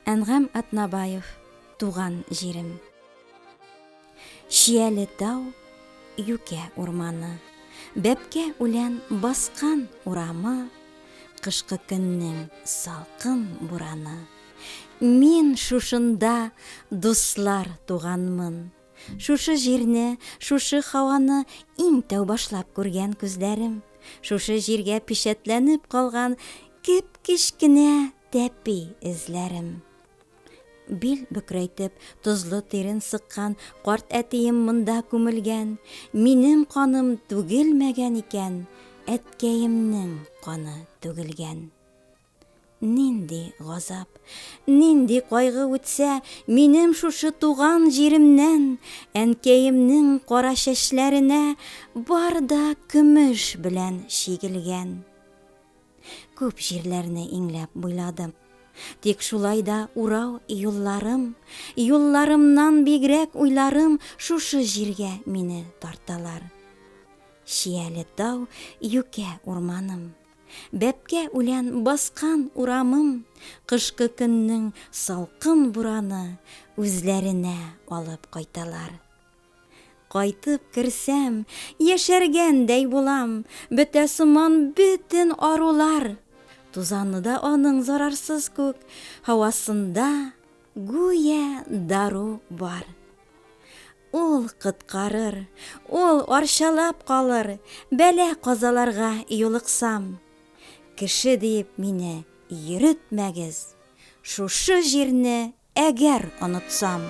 Әнгам Атнабаев, Туган җирем. Чияле тау, юкә урманы, Бәбкә үлән баскан урамы, Кышкы көннең салкын бураны. Мин шушында, дуслар, туганмын. Шушы җирне, шушы һаваны иң тәү башлап күргән күзләрем, шушы җиргә пичәтләнеп калган кеп-кечкенә тәпи эзләрем. Бил бөкрәйтеп, тозлы тирен сыккан карт әтием монда күмелгән, минем каным түгелмәгән икән, әткәемнең каны түгелгән. Нинди газап, нинди кайгы үтсә минем шушы туган җиремнән, әнкәемнең кара чәчләренә бар да көмеш белән чигелгән. Күп җирләрне иңләп буйладым. Тик шулай да урау юлларым, юлларымнан бигрәк уйларым шушы җиргә мине тарталар. Чияле тау, юкә урманым. Бәбкә үлән баскан урамым, Кышкы көннең салкын бураны Үзләренә алып кайталар. Кайтып керсәм, яшәргәндәй булам, Бетә сыман бөтен арулар. Тузаны да аның зарарсыз күк, Һавасында гүя дару бар. Ул коткарыр, ул арчалап калыр, Бәла-казаларга юлыксам. Кеше диеп мине йөретмәгез, Шушы җирне әгәр онытсам.